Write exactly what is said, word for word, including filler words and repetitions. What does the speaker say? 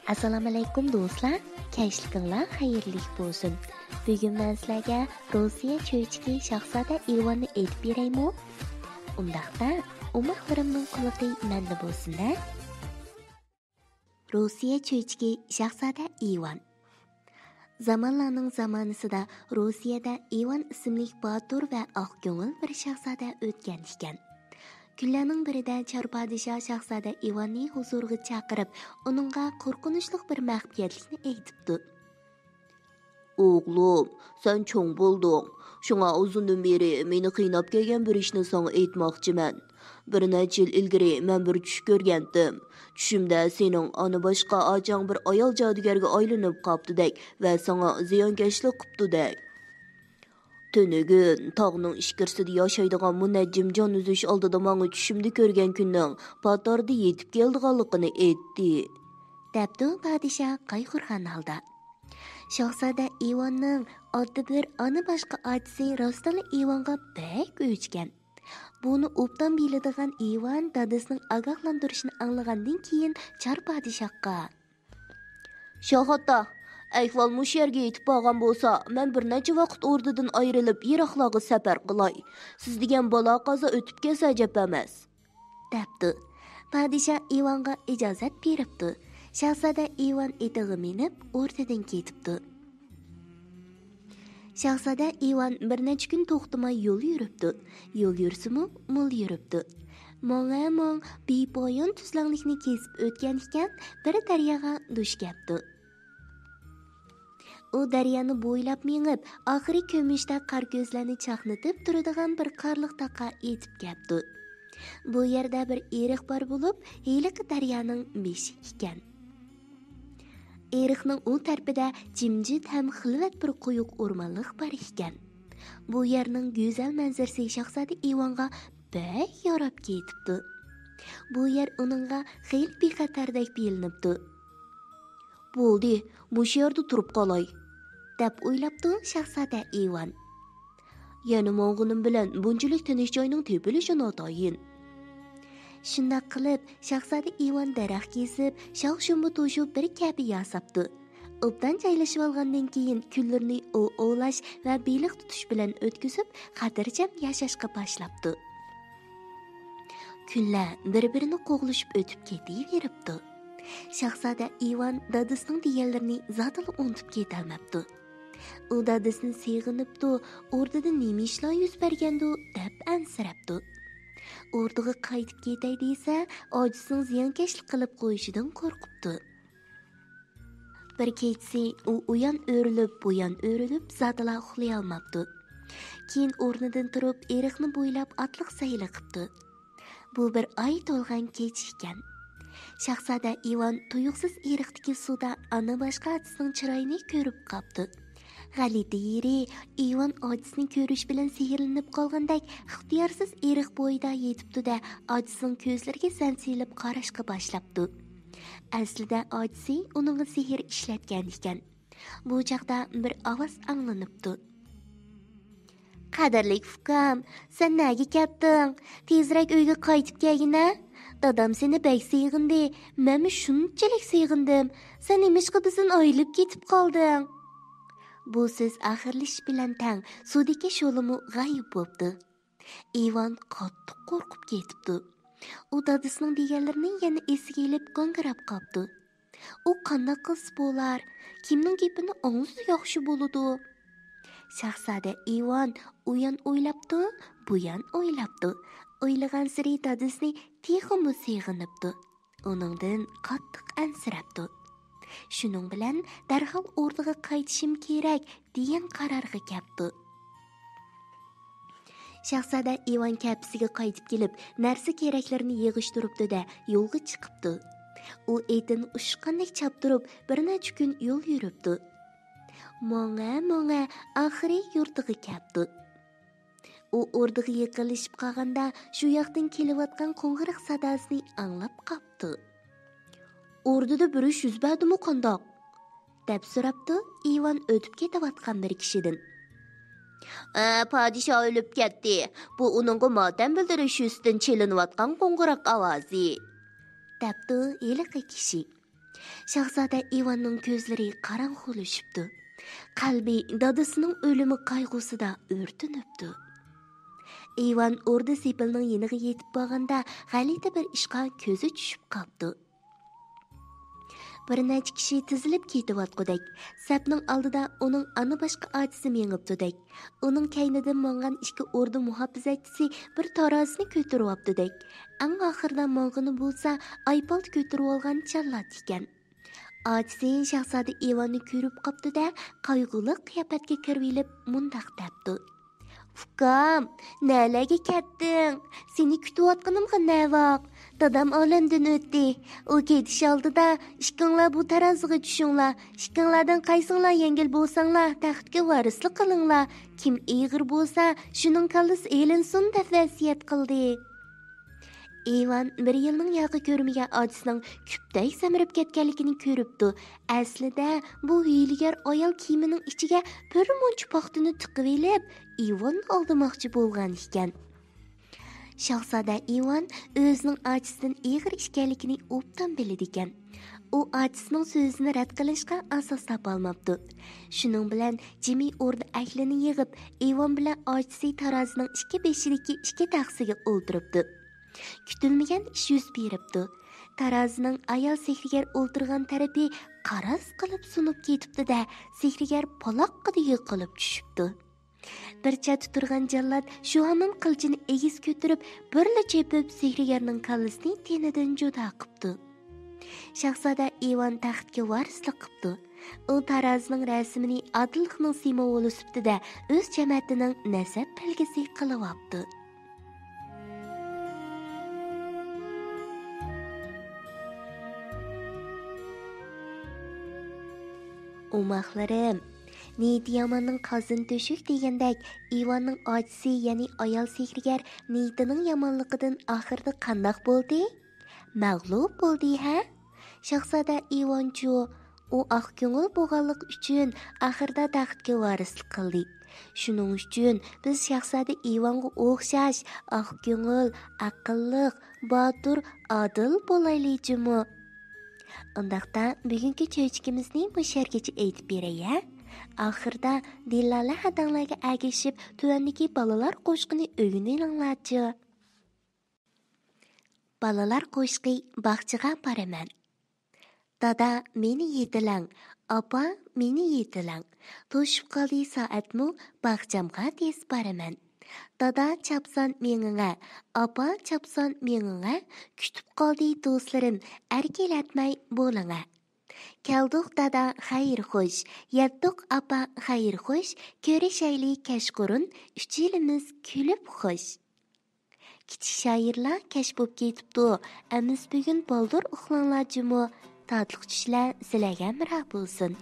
ئەسسالامۇئەلەيكۇم دوستلار، كەچلىكىڭلار خەيرلىك بولسۇن. بۈگۈن مەن سىلەرگە روسىيە چۆچىكى شاھزادە ئىۋاننى ئېيتىپ بېرەيمۇ؟ ئۇنداقتا ئوماقلىرىمنىڭ قۇلىقى مەندە بولسۇن-دە. روسىيە چۆچىكى شاھزادە ئىۋان. زامانلارنىڭ زامانىسىدا روسىيەدە ئىۋان ئىسىملىك باتۇر ۋە ئاق كۆڭۈل بىر شاھزادە ئۆتكەن ئىكەن. كۈنلەرنىڭ بىرىدە چار پادىشاھ شاھزادە ئىۋاننى ھۇزۇرىغا چاقىرىپ، ئۇنىڭغا قورقۇنچلۇق بىر مەخپىيەتلىكنى ئېيتىپتۇ. ئوغلۇم، سەن چوڭ بولدۇڭ. شۇڭا ئۇزۇندىن بېرى مېنى قىيناپ كەلگەن بىر ئىشنى ساڭا ئېيتماقچىمەن. بىر نەچچە يىل ئىلگىرى مەن بىر چۈش كۆرگەنتىم. چۈشۈمدە سېنىڭ ئانا باشقا ئاچاڭ بىر ئايال جادۇگەرگە ئايلىنىپ قاپتۇدەك ۋە ساڭا زىيانكەشلىك قىپتۇدەك. تۈنۈگۈن تاغنىڭ ئىچكىرىسىدە ياشايدىغان مۇنەججىم جان ئۈزۈش ئالدىدا ماڭا چۈشۈمدە كۆرگەن كۈننىڭ پاتاردا يېتىپ كېلىدىغانلىقىنى ئېيتتى، دەپتۇ پادىشاھ قايغۇرغان ھالدا. شاھزادە ئىۋاننىڭ ئاددىي بىر ئانا باشقا ئاچىسى راستلا ئىۋانغا بەك ئۆچكەن. بۇنى ئوبدان بىلىدىغان ئىۋان دادىسىنىڭ ئاگاھلاندۇرۇشىنى ئاڭلىغاندىن كېيىن چار پادىشاھقا، شاھادا، ئەھۋال مۇشۇ يەرگە يېتىپ بارغان بولسا، مەن بىر نەچچە ۋاقىت ئوردىدىن ئايرىلىپ، يىراقلارغا سەپەر قىلاي. سىز دېگەن بالا-قازا ئۆتۈپ كەتسە ئەجەب ئەمەس، دەپتۇ. پادىشاھ ئىۋانغا ئىجازەت بېرىپتۇ. شاھزادە ئىۋان ئېتىغا مىنىپ، ئوردىدىن كېتىپتۇ. شاھزادە ئىۋان بىر نەچچە كۈن توختىماي يول يۈرۈپتۇ. يول يۈرسىمۇ، مول يۈرۈپتۇ. ماڭا ماڭ بىپايان تۈزلەڭلىكنى كېسىپ ئۆتكەن ئىكەن، بىر دەرياغا دۇچ كەپتۇ. ئۇ دەريانى بويلاپ مېڭىپ، ئاخىرى كۆمۈشتە قار كۆزلەرنى چاقنىتىپ تۇرىدىغان بىر قارلىق تاغقا يېتىپ كەپتۇ. بۇ يەردە بىر ئېرىق بار بولۇپ، ھېلىقى دەريانىڭ بېشى ئىكەن. ئېرىقنىڭ ئۇ تەرىپىدە جىمجىت ھەم خىلۋەت بىر قويۇق ئورمانلىق بار ئىكەن. بۇ يەرنىڭ گۈزەل مەنزىرىسى شاھزادە ئىۋانغا بەك ياراپ كېتىپتۇ. بۇ يەر ئۇنىڭغا خېلى بىخەتەردەك بىلىنىپتۇ. بولدى، مۇشۇ يەردە تۇرۇپ قالاي، دەپ ئويلاپتۇ شاھزادە ئىۋان. يەنە ماڭغىنىم بىلەن بۇنچىلىك تىنچ جاينىڭ تېپىلىشى ناتايىن. شۇنداق قىلىپ، شاھزادە ئىۋان دەرەخ كېسىپ، شاخ-شۇمبا توشۇپ بىر كەپە ياساپتۇ. ئوبدان جايلىشىۋالغاندىن كېيىن، كۈنلىرىنى ئوۋ ئوۋلاش ۋە بېلىق تۇتۇش بىلەن ئۆتكۈزۈپ، خاتىرجەم ياشاشقا باشلاپتۇ. كۈنلەر بىر-بىرىنى قوغلىشىپ ئۆتۈپ كېتىۋېرىپتۇ. شاھزادە ئىۋان دادىسىنىڭ دېگەنلىرىنى زادىلا ئۇنتۇپ كېتەلمەپتۇ. ئۇ دادىسىنى سېغىنىپتۇ، ئوردىدا نېمە ئىشلار يۈز بەرگەندۇ دەپ ئەنسىرەپتۇ. ئوردىغا قايتىپ كېتەي دېسە، ئاچىسىنىڭ زىيانكەشلىك قىلىپ قويۇشىدىن قورقۇپتۇ. بىر كېچىسى ئۇ ئۇيان ئۆرۈلۈپ، بۇيان ئۆرۈلۈپ، زادىلا ئۇخلىيالماپتۇ. كېيىن ئورنىدىن تۇرۇپ، ئېرىقنى بويلاپ ئاتلىق سەيلە قىپتۇ. بۇ بىر ئاي تولغان كېچە ئىكەن. شاھزادە ئىۋان تۇيۇقسىز ئېرىقتىكى سۇدا ئانا باشقا ئاچىسىنىڭ چىرايىنى كۆرۈپ قاپتۇ. غەلىتە يېرى، ئىۋان ئاچىسىنى كۆرۈش بىلەن سېھىرلىنىپ قالغاندەك ئىختىيارسىز ئېرىق بويىدا يېتىپتۇ-دە، ئاچىسىنىڭ كۆزلىرىگە زەن سېلىپ قاراشقا باشلاپتۇ. ئەسلىدە ئاچىسى ئۇنىڭغا سېھىر ئىشلەتكەن ئىكەن. بۇ چاغدا بىر ئاۋاز ئاڭلىنىپتۇ. قەدىرلىك ئۇكام، سەن نەگە كەتتىڭ؟ تېزرەك ئۆيگە قايتىپ كەلگىنە. دادام سېنى بەك سېغىندى. مەنمۇ شۇنچىلىك سېغىندىم. سەن نېمىشقا بىزدىن ئايرىلىپ كېتىپ قالدىڭ؟ بۇ سۆز ئاخىرلىشىش بىلەن تەڭ سۇدىكى شولىمۇ غايىب بوپتۇ. ئىۋان قاتتىق قورقۇپ كېتىپتۇ. ئۇ دادىسىنىڭ دېگەنلىرىنى يەنە ئېسىگە ئېلىپ گاڭگىراپ قاپتۇ. ئۇ قانداق قىلسا بولار؟ كىمنىڭ گېپىنى ئاڭلىسا ياخشى بولىدۇ؟ شاھزادە ئىۋان ئۇيان ئويلاپتۇ، بۇيان ئويلاپتۇ. ئويلىغانسېرى دادىسىنى تېخىمۇ سېغىنىپتۇ. ئۇنىڭدىن قاتتىق ئەنسىرەپتۇ. شۇنىڭ بىلەن دەرھال ئوردىغا قايتىشىم كېرەك دېگەن قارارغا كەپتۇ. شاھزادە ئىۋان كەپىسىگە قايتىپ كېلىپ، نەرسە-كېرەكلىرىنى يىغىشتۇرۇپتۇ-دە، يولغا چىقىپتۇ. ئۇ ئېتىنى ئۇچقاندەك چاپتۇرۇپ، بىر نەچچە كۈن يول يۈرۈپتۇ. ماڭە-ماڭە ئاخىرى يۇرتىغا كەپتۇ. ئۇ ئوردىغا يېقىنلىشىپ قالغاندا، شۇ ياقتىن كېلىۋاتقان قوڭغۇراق ساداسىنى ئاڭلاپ قاپتۇ. ئوردىدا بىر ئىش يۈز بەردىمۇ قانداق؟ دەپ سوراپتۇ ئىۋان ئۆتۈپ كېتىۋاتقان بىر كىشىدىن. ئە، پادىشاھ ئۆلۈپ كەتتى. بۇ ئۇنىڭغا ماتەم بىلدۈرۈش يۈزىسىدىن چېلىنىۋاتقان قوڭغۇراق ئاۋازى، دەپتۇ ھېلىقى كىشى. شاھزادە ئىۋاننىڭ كۆزلىرى قاراڭغۇلىشىپتۇ. قەلبى دادىسىنىڭ ئۆلۈمى قايغۇسىدا ئۆرتىنىپتۇ. ئىۋان ئوردا سېپىلنىڭ يېنىغا يېتىپ بارغاندا، غەلىتە بىر ئىشقا كۆزى چۈشۈپ قاپتۇ. بىر نەچچە كىشى تىزىلىپ كېتىۋاتقۇدەك. سەپنىڭ ئالدىدا ئۇنىڭ ئانا باشقا ئاچىسى مېڭىپتۇدەك. ئۇنىڭ كەينىدىن ماڭغان ئىككى ئوردا مۇھاپىزەتچىسى بىر تارازىنى كۆتۈرۈۋاپتۇدەك. ئەڭ ئاخىرىدا ماڭغىنى بولسا ئايپالتا كۆتۈرۈۋالغان جاللات ئىكەن. ئاچىسى شاھزادە ئىۋاننى كۆرۈپ قاپتۇ-دە، قايغۇلۇق قىياپەتكە كىرىۋېلىپ مۇنداق دەپتۇ: «ئۇكام، نەلەرگە كەتتىڭ؟ سېنى كۈتۈۋاتقىنىمغا نەۋاق؟ دادام ئالەمدىن ئۆتتى. ئۇ كېتىش ئالدىدا، ئىككىڭلار بۇ تارازىغا چۈشۈڭلار، ئىككىڭلاردىن قايسىڭلار يەڭگىل بولساڭلار، تەختكە ۋارىسلىق قىلىڭلار. كىم ئېغىر بولسا، شۇنىڭ كاللىسى ئېلىنسۇن» دەپ ۋەسىيەت قىلدى. ئىۋان بىر يىلنىڭ ياقى كۆرمىگەن ئاچىسىنىڭ كۈپتەك سەمرىپ كەتكەنلىكىنى كۆرۈپتۇ. ئەسلىدە بۇ ھىيلىگەر ئايال كىيىمىنىڭ ئىچىگە بىر مۇنچە پاختىنى تىقىۋېلىپ، ئىۋاننى ئالدىماقچى بولغان ئىكەن. شاھزادە ئىۋان ئۆزىنىڭ ئاچىسىدىن ئېغىر ئىكەنلىكىنى ئوبدان بىلىدىكەن. ئۇ ئاچىسىنىڭ سۆزىنى رەت قىلىشقا ئاساس تاپالماپتۇ. شۇنىڭ بىلەن جىمى ئوردا ئەھلىنى يىغىپ، ئىۋان بىلەن ئاچىسى تارازىنىڭ ئىككى بېشىدىكى ئىككى تەخسىگە ئولتۇرۇپتۇ. كۈتۈلمىگەن ئىش يۈز بېرىپتۇ. تارازىنىڭ ئايال سېھىرگەر ئولتۇرغان تەرىپى قاراس قىلىپ سۇنۇپ كېتىپتۇ-دە، سېھىرگەر پالاققىدە يىقىلىپ چۈشۈپتۇ. بىر چەتتە تۇرغان جاللات شۇ ھامان قىلىچىنى ئېگىز كۆتۈرۈپ، بىرلا چېپىپ، سېھىرگەرنىڭ كاللىسىنى تېنىدىن جۇدا قىپتۇ. شاھزادە ئىۋان تەختكە ۋارىسلىق قىپتۇ. ئۇ تارازىنىڭ رەسىمىنى ئادىللىقنىڭ سىمۋولى سۈپىتىدە ئۆز جەمەتىنىڭ نەسەب بەلگىسى قىلىۋاپتۇ. ئوماقلىرىم، نىيىتى ياماننىڭ قازىنى تۆشۈك دېگەندەك، ئىۋاننىڭ ئاچىسى، يەنى ئايال سېھىرگەر نىيىتىنىڭ يامانلىقىدىن ئاخىرىدا قانداق بولدى؟ مەغلۇپ بولدى، ھە؟ شاھزادە ئىۋانچۇ، ئۇ ئاق كۆڭۈل بولغانلىقى ئۈچۈن ئاخىرىدا تەختكە ۋارىسلىق قىلدى. شۇنىڭ ئۈچۈن بىز شاھزادە ئىۋانغا ئوخشاش ئاق كۆڭۈل، ئەقىللىق، باتۇر، ئادىل بولايلى جۇمۇ. ئۇنداقتا بۈگۈنكى چۆچىكىمىزنى مۇشۇ يەرگىچە ئېيتىپ بېرەي، ھە؟ ئاخىرىدا دىللالە ھەدەڭلەرگە ئەگىشىپ تۆۋەندىكى بالىلار قوشىقىنى ئۆگىنىۋېلىڭلارچۇ. بالىلار قوشىقى. باغچىغا بارىمەن. دادا، مېنى يېتىلەڭ، ئاپا، مېنى يېتىلەڭ. توشۇپ قالدى سائەتمۇ، باغچامغا تېز بارىمەن. دادا چاپسان مېڭىڭە، ئاپا چاپسان مېڭىڭە، كۈتۈپ قالدى دوستلىرىم، ئەركىلەتمەي بولۇڭە. كەلدۇق دادا خەير خوش، يەتتۇق ئاپا خەير خوش، كۆرۈشەيلى كەچقۇرۇن، ئۈچىلىمىز كۈلۈپ خوش. كىچىك شائىرلار كەچ بوپ كېتىپتۇ، ئەمىسە بۈگۈن بالدۇر ئۇخلاڭلار جۇمۇ، تاتلىق چۈشلەر سىلەرگە ھەمراھ بولسۇن.